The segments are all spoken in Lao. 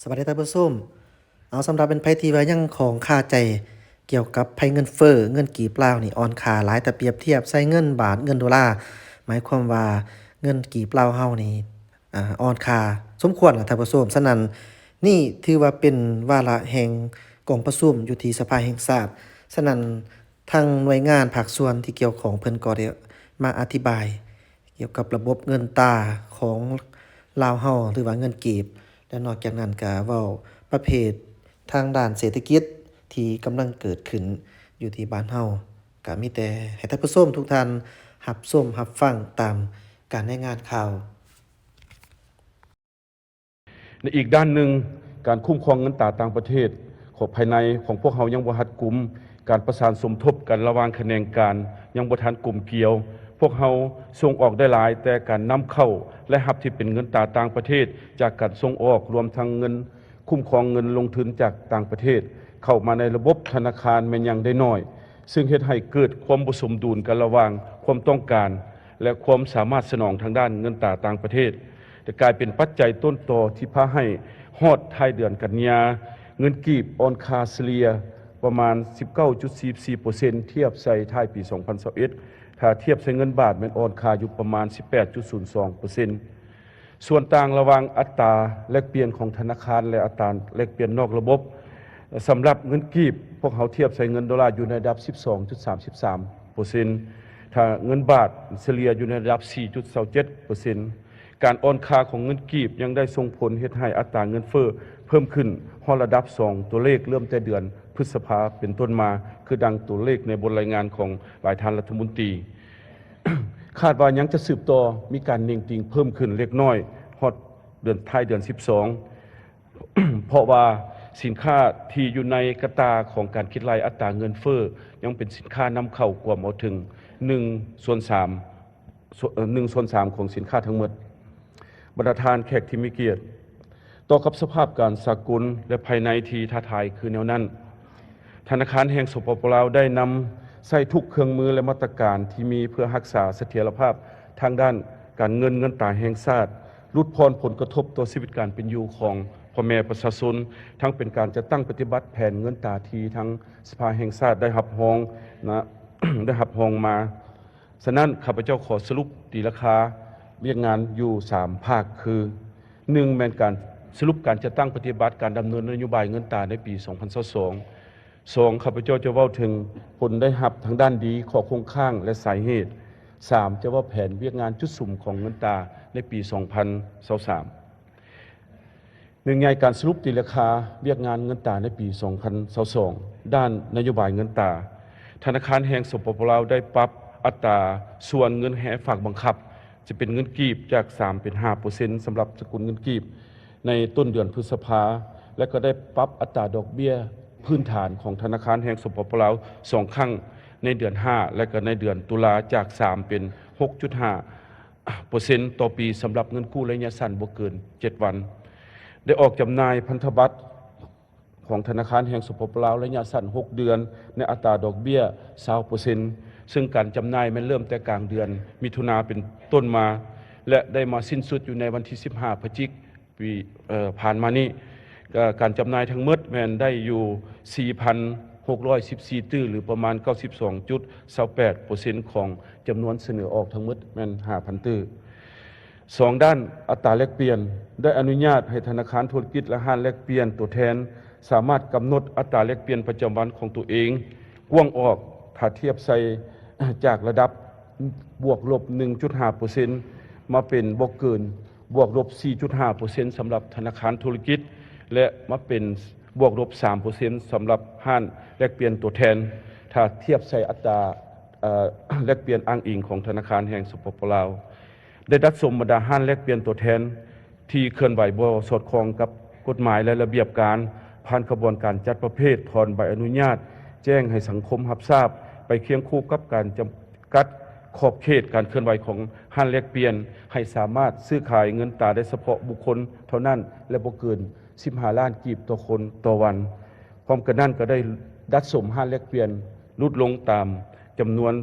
ສະຫວັດດີທ່ານຜູ້ຊົມ. ເອົາ ສຳລັບເປັນໃຜທີ່ວ່າຍັງຂ້ອງຄາໃຈກ່ຽວກັບໄພເງິນເຟີ້, ເງິນກີບລາວນີ້ອ່ອນຄ່າຫຼາຍ ຖ້າປຽບທຽບໃສ່ເງິນບາດ, ເງິນໂດລາ, ໝາຍຄວາມວ່າເງິນກີບລາວເຮົານີ້ ອ່າ ອ່ອນຄ່າສົມຄວນລະທ່ານຜູ້ຊົມ. ສະນັ້ນ ນີ້ຖືວ່າເປັນວາລະແຫ່ງກອງປະຊຸມຢູ່ທີ່ສະພາແຫ່ງຊາດ. ສະນັ້ນ ທາງໜ່ວຍງານພາກສ່ວນທີ່ກ່ຽວຂ້ອງເພິ່ນກໍໄດ້ມາອະທິບາຍ ກ່ຽວກັບລະບົບເງິນຕາຂອງລາວເຮົາ ຫຼືວ່າເງິນກີບ ແລະ ນອກຈາກນັ້ນກະເວົ້າປະເພດທາງດ້ານເສດຖະກິດທີ່ກຳລັງເກີດຂຶ້ນຢູ່ທີ່ບ້ານເຮົາ. ກະມີແຕ່ໃຫ້ທ່ານຜູ້ຊົມທຸກທ່ານຮັບຊົມຮັບຟັງຕາມການລາຍງານຂ່າວ. ໃນອີກດ້ານໜຶ່ງ, ການຄຸ້ມຄອງເງິນຕາຕ່າງປະເທດຂອງພາຍໃນຂອງພວກເຮົາຍັງບໍ່ຮັດກຸມ, ການປະສານສົມທົບກັນລະຫວ່າງຂະແໜງການຍັງບໍ່ທັນກົມກຽວ. ພວກເຮົາສົ່ງອອກໄດ້ຫຼາຍ, ແຕ່ການນຳເຂົ້າລາຍຮັບທີ່ເປັນເງິນຕາຕ່າງປະເທດຈາກການສົ່ງອອກ, ລວມທັງເງິນຄຸ້ມຄອງເງິນລົງທຶນຈາກຕ່າງປະເທດ ເຂົ້າມາໃນລະບົບທະນາຄານແມ່ນຍັງໄດ້ໜ້ອຍ, ຊຶ່ງເຮັດໃຫ້ເກີດຄວາມບໍ່ສົມດຸນກັນລະຫວ່າງຄວາມຕ້ອງການ ແລະ ຄວາມສາມາດສະໜອງທາງດ້ານເງິນຕາຕ່າງປະເທດ ແລະ ກາຍເປັນປັດໄຈຕົ້ນຕໍທີ່ພາໃຫ້ຮອດທ້າຍເດືອນກັນຍາ, ເງິນກີບອ່ອນຄ່າສະເລ່ຍປະມານສິບເກົ້າຈຸດສີ່ສີ່ເປີເຊັນ ທຽບໃສ່ທ້າຍປີສອງພັນຊາວເອັດ, ຖ້າທຽບໃສ່ເງິນບາດແມ່ນອ່ອນຄ່າຢູ່ປະມານສິບແປດຈຸດສູນສອງເປີເຊັນ. ສ່ວນຕ່າງລະຫວ່າງອັດຕາແລກປ່ຽນຂອງທະນາຄານ ແລະ ອັດຕາແລກປ່ຽນນອກລະບົບ, ສຳລັບເງິນກີບ, ພວກເຮົາທຽບໃສ່ເງິນໂດລາຢູ່ໃນລະດັບສິບສອງຈຸດສາມສິບສາມເປີເຊັນ, ຖ້າເງິນບາດສະເລ່ຍຢູ່ໃນລະດັບສີ່ຈຸດຊາວເຈັດເປີເຊັນ. ການອ່ອນຄ່າຂອງເງິນກີບຍັງໄດ້ສົ່ງຜົນເຮັດໃຫ້ອັດຕາເງິນເຟີ້ເພີ່ມຂຶ້ນຮອດລະດັບສອງຕົວເລກ ເລີ່ມແຕ່ເດືອນພຶດສະພາເປັນຕົ້ນມາ, ຄືດັ່ງຕົວເລກໃນບົດລາຍງານຂອງຫຼາຍທ່ານລັດຖະມົນຕີ. ຄາດວ່າຍັງຈະສືບຕໍ່ມີການເໜັງຕີງເພີ່ມຂຶ້ນເລັກນ້ອຍຮອດເດືອນ ທ້າຍເດືອນສິບສອງ ເພາະວ່າສິນຄ້າທີ່ຢູ່ໃນກະຕ່າຂອງການຄິດໄລ່ອັດຕາເງິນເຟີ້ ຍັງເປັນສິນຄ້ານຳເຂົ້າກວມເອົາເຖິງໜຶ່ງສ່ວນສາມ ສ່ວນ ເອີ່ ໜຶ່ງສ່ວນສາມຂອງສິນຄ້າທັງໝົດ. ບັນດາທ່ານແຂກທີ່ມີກຽດ, ຕໍ່ກັບສະພາບການສາກົນ ແລະ ພາຍໃນທີ່ທ້າທາຍຄືແນວນັ້ນ, ທະນາຄານແຫ່ງ ສປປ ລາວ ໄດ້ນຳໃຊ້ທຸກເຄື່ອງມື ແລະ ມາດຕະການທີ່ມີເພື່ອຮັກສາສະຖຽນລະພາບທາງດ້ານການເງິນເງິນຕາແຫ່ງຊາດ, ຫຼຸດຜ່ອນຜົນກະທົບຕໍ່ຊີວິດການເປັນຢູ່ຂອງພໍ່ແມ່ປະຊາຊົນ, ທັງເປັນການຈັດຕັ້ງປະຕິບັດແຜນເງິນຕາທີ່ທາງສະພາແຫ່ງຊາດໄດ້ຮັບຮອງນະ ໄດ້ຮັບຮອງມາ. ສະນັ້ນ ຂ້າພະເຈົ້າຂໍສະຫຼຸບຕີລາຄາວຽກງານຢູ່ສາມພາກ ຄື ໜຶ່ງ ແມ່ນການສະຫຼຸບການຈັດຕັ້ງປະຕິບັດການດຳເນີນນະໂຍບາຍເງິນຕາໃນປີສອງພັນຊາວສອງ. ສອງ ຂ້າພະເຈົ້າຈະເວົ້າເຖິງຜົນໄດ້ຮັບທາງດ້ານດີ, ຂໍ້ຄົງຄ້າງ ແລະ ສາເຫດ. ສາມ ຈະເວົ້າແຜນວຽກງານຈຸດສຸມຂອງເງິນຕາໃນປີສອງພັນຊາວສາມ. ໜຶ່ງໃຫຍ່ ການສະຫຼຸບຕີລາຄາວຽກງານເງິນຕາໃນປີສອງພັນຊາວສອງ ດ້ານນະໂຍບາຍເງິນຕາ. ທະນາຄານແຫ່ງ ສປປ ລາວ ໄດ້ປັບອັດຕາສ່ວນເງິນແຮ່ຝາກບັງຄັບ ຈະເປັນເງິນກີບ ຈາກສາມເປັນຫ້າເປີເຊັນ ສຳລັບສະກຸນເງິນກີບ ໃນຕົ້ນເດືອນພຶດສະພາ ແລະ ກໍໄດ້ປັບອັດຕາດອກເບ້ຍພື້ນຖານຂອງທະນາຄານແຫ່ງ ສປປ ລາວ ສອງຄັ້ງ ໃນເດືອນຫ້າ ແລະ ກໍໃນເດືອນຕຸລາ ຈາກສາມເປັນຫົກຈຸດຫ້າ ເປີເຊັນຕໍ່ປີ ສຳລັບເງິນກູ້ໄລຍະສັ້ນບໍ່ເກີນເຈັດວັນ. ໄດ້ອອກຈຳໜ່າຍພັນທະບັດຂອງທະນາຄານແຫ່ງ ສປປ ລາວ ໄລຍະສັ້ນຫົກເດືອນ ໃນອັດຕາດອກເບ້ຍຊາວເປີເຊັນ ເຊິ່ງການຈຳໜ່າຍແມ່ນເລີ່ມແຕ່ກາງເດືອນມິຖຸນາເປັນຕົ້ນມາ ແລະ ໄດ້ມາສິ້ນສຸດຢູ່ໃນວັນທີສິບຫ້າ ພະຈິກ ປີ ເອີ ຜ່ານມານີ້ ການຈຳໜ່າຍທັງໝົດແມ່ນໄດ້ຢູ່ສີ່ພັນຫົກຮ້ອຍສິບສີ່ຕື້ ຫຼື ປະມານເກົ້າສິບສອງຈຸດຊາວແປດເປີເຊັນຂອງຈຳນວນສະເໜີອອກທັງໝົດແມ່ນຫ້າພັນຕື້. ສອງ ດ້ານອັດຕາແລກປ່ຽນ ໄດ້ອະນຸຍາດໃຫ້ທະນາຄານທຸລະກິດ ແລະ ຮ້ານແລກປ່ຽນຕົວແທນ ສາມາດກຳນົດອັດຕາແລກປ່ຽນປະຈຳວັນຂອງຕົວເອງກວ້າງອອກ ຖ້າທຽບໃສ່ຈາກລະດັບບວກລົບໜຶ່ງຈຸດຫ້າເປີເຊັນ ມາເປັນບໍ່ເກີນ ບວກລົບສີ່ຈຸດຫ້າເປີເຊັນ ສຳລັບທະນາຄານທຸລະກິດ ແລະ ມາເປັນບວກລົບສາມເປີເຊັນ ສຳລັບຮ້ານແລກປ່ຽນຕົວແທນ ຖ້າທຽບໃສ່ອັດຕາ ເອີ ແລກປ່ຽນອ້າງອີງຂອງທະນາຄານແຫ່ງ ສປປ ລາວ. ໄດ້ດັດສົມບັນດາຮ້ານແລກປ່ຽນຕົວແທນທີ່ເຄື່ອນໄຫວບໍ່ສອດຄ່ອງກັບກົດໝາຍ ແລະ ລະບຽບການ ຜ່ານຂະບວນການຈັດປະເພດ, ຖອນໃບອະນຸຍາດ, ແຈ້ງໃຫ້ສັງຄົມຮັບຊາບ ໄປຄຽງຄູ່ກັບການຈຳ ກັດຂອບເຂດການເຄື່ອນໄຫວຂອງຮ້ານແລກປ່ຽນ ໃຫ້ສາມາດຊື້ຂາຍເງິນຕາໄດ້ສະເພາະບຸກຄົນເທົ່ານັ້ນ ແລະ ບໍ່ເກີນສິບຫ້າລ້ານກີບຕໍ່ຄົນຕໍ່ວັນ. ພ້ອມກັນນັ້ນກໍໄດ້ດັດສົມຮ້ານແລກປ່ຽນຫຼຸດລົງຕາມຈຳນວນ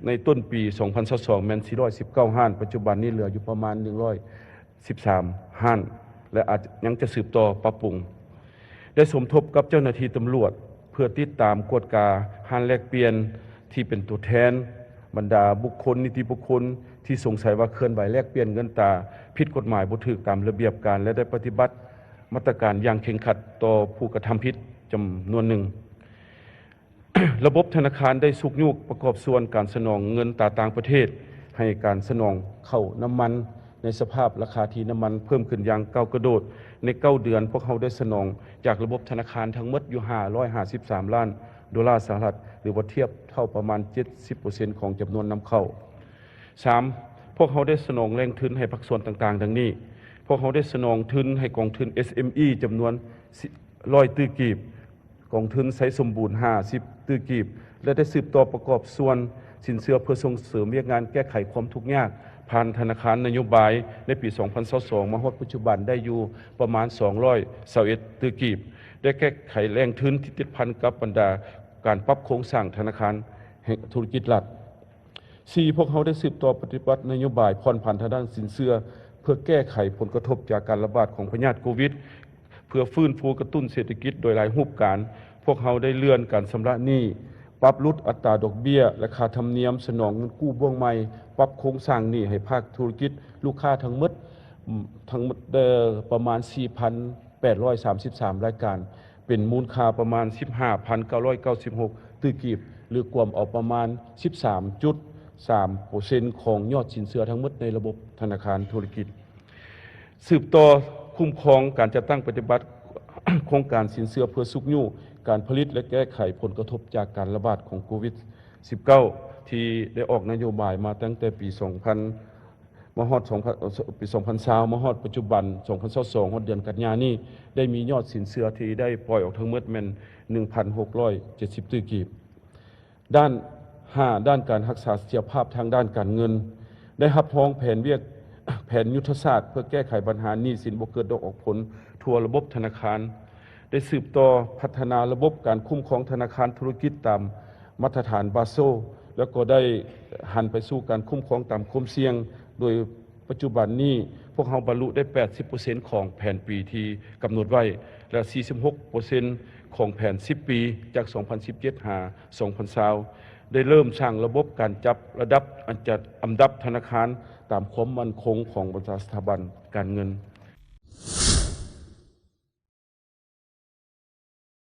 ໃນຕົ້ນປີສອງພັນຊາວສອງ ແມ່ນສີ່ຮ້ອຍສິບເກົ້າຮ້ານ, ປັດຈຸບັນນີ້ເຫຼືອຢູ່ປະມານໜຶ່ງຮ້ອຍສິບສາມຮ້ານ. ແລະ ອາດຍັງຈະສືບຕໍ່ປັບປຸງ. ໄດ້ສົມທົບກັບເຈົ້າໜ້າທີ່ຕຳຫຼວດ ເພື່ອຕິດຕາມກວດກາຮ້ານແລກປ່ຽນທີ່ເປັນຕົວແທນບັນດາບຸກຄົນ, ນິຕິບຸກຄົນທີ່ສົງໄສວ່າເຄື່ອນໄຫວແລກປ່ຽນເງິນຕາຜິດກົດໝາຍ, ບໍ່ຖືກຕາມລະບຽບການ ແລະ ໄດ້ປະຕິບັດມາດຕະການຢ່າງເຄັ່ງຄັດຕໍ່ຜູ້ກະທຳຜິດຈຳນວນໜຶ່ງ. ລະບົບທະນາຄານໄດ້ຊຸກຍູ້ປະກອບສ່ວນການສະໜອງເງິນຕາຕ່າງປະເທດ ໃຫ້ການສະໜອງເຂົ້ານ້ຳມັນ ໃນສະພາບລາຄາທີ່ນ້ຳມັນເພີ່ມຂຶ້ນຢ່າງກ້າວກະໂດດ. ໃນເກົ້າເດືອນ ພວກເຮົາໄດ້ສະໜອງຈາກລະບົບທະນາຄານທັງໝົດຢູ່ຫ້າຮ້ອຍຫ້າສິບສາມລ້ານໂດລາສະຫະລັດ ຫຼືວ່າທຽບເທົ່າປະມານເຈັດສິບເປີເຊັນຂອງຈຳນວນນຳເຂົ້າ. ສາມ ພວກເຮົາໄດ້ສະໜອງແຫຼ່ງທຶນໃຫ້ພາກສ່ວນຕ່າງໆ ດັ່ງນີ້: ພວກເຮົາໄດ້ສະໜອງທຶນໃຫ້ກອງທຶນ ເອສເອັມອີ ຈຳນວນຮ້ອຍຕື້ກີບ, ກອງທຶນໄຊສົມບູນຫ້າສິບຕື້ກີບ ແລະ ໄດ້ສືບຕໍ່ປະກອບສ່ວນສິນເຊື່ອເພື່ອສົ່ງເສີມວຽກງານແກ້ໄຂຄວາມທຸກຍາກ ຜ່ານທະນາຄານນະໂຍບາຍໃນປີສອງພັນຊາວສອງ ມາຮອດປັດຈຸບັນໄດ້ຢູ່ປະມານສອງຮ້ອຍຊາວເອັດຕື້ກີບ ໄດ້ແກ້ໄຂແຫຼ່ງທຶນທີ່ຕິດພັນກັບບັນດາການປັບໂຄງສ້າງທະນາຄານແຫ່ງທຸລະກິດລັດ. ສີ່ ພວກເຮົາໄດ້ສືບຕໍ່ປະຕິບັດນະໂຍບາຍຜ່ອນຜັນທາງດ້ານສິນເຊື່ອ ເພື່ອແກ້ໄຂຜົນກະທົບຈາກການລະບາດຂອງພະຍາດໂຄວິດ ເພື່ອຟື້ນຟູກະຕຸ້ນເສດຖະກິດໂດຍຫຼາຍຮູບການ. ພວກເຮົາໄດ້ເລື່ອນການຊຳລະໜີ້, ປັບຫຼຸດອັດຕາດອກເບ້ຍ ແລະ ຄ່າທຳນຽມ, ສະໜອງເງິນກູ້ເບື້ອງໃໝ່, ປັບໂຄງສ້າງໜີ້ໃຫ້ພາກທຸລະກິດລູກຄ້າທັງໝົດ, ທັງໝົດປະມານສີ່ພັນແປດຮ້ອຍສາມສິບສາມລາຍການ. ເປັນມູນຄ່າປະມານສິບຫ້າພັນເກົ້າຮ້ອຍເກົ້າສິບຫົກຕື້ກີບ ຫຼື ກວມເອົາປະມານສິບສາມຈຸດສາມເປີເຊັນຂອງຍອດສິນເຊື່ອທັງໝົດໃນລະບົບທະນາຄານທຸລະກິດ. ສືບຕໍ່ຄຸ້ມຄອງການຈັດຕັ້ງປະຕິບັດໂຄງການສິນເຊື່ອເພື່ອຊຸກຍູ້ການຜະລິດ ແລະ ແກ້ໄຂຜົນກະທົບຈາກການລະບາດຂອງໂຄວິດສິບເກົ້າ ທີ່ໄດ້ອອກນະໂຍບາຍມາຕັ້ງແຕ່ປີສອງພັນ ມາຮອດສອງພັນ ເອີ່ ປີສອງພັນຊາວ ມາຮອດປັດຈຸບັນ ສອງພັນຊາວສອງ ຮອດເດືອນກັນຍານີ້ ໄດ້ມີຍອດສິນເຊື່ອທີ່ໄດ້ປ່ອຍອອກທັງໝົດແມ່ນໜຶ່ງພັນຫົກຮ້ອຍເຈັດສິບຕື້ກີບ. ດ້ານ ຫ້າ ດ້ານການຮັກສາສະຖຽນລະພາບທາງດ້ານການເງິນ ໄດ້ຮັບຮອງແຜນວຽກ ແຜນຍຸດທະສາດເພື່ອແກ້ໄຂບັນຫາໜີ້ສິນບໍ່ເກີດດອກອອກຜົນທົ່ວລະບົບທະນາຄານ. ໄດ້ສືບຕໍ່ພັດທະນາລະບົບການຄຸ້ມຄອງທະນາຄານທຸລະກິດຕາມມາດຕະຖານບາເຊລ ແລ້ວກໍໄດ້ຫັນໄປສູ່ການຄຸ້ມຄອງຕາມຄວາມສ່ຽງ ໂດຍປັດຈຸບັນນີ້ພວກເຮົາບັນລຸໄດ້ແປດສິບເປີເຊັນຂອງແຜນປີທີ່ກຳນົດໄວ້ ແລະ ສີ່ສິບຫົກເປີເຊັນຂອງແຜນສິບປີ ຈາກສອງພັນສິບເຈັດ ຫາ ສອງພັນຊາວ ໄດ້ເລີ່ມສ້າງລະບົບການຈັດລະດັບອັນຈັດອັນດັບທະນາຄານຕາມຄວາມໝັ້ນຄົງຂອງບັນດາສະຖາບັນການເງິນ.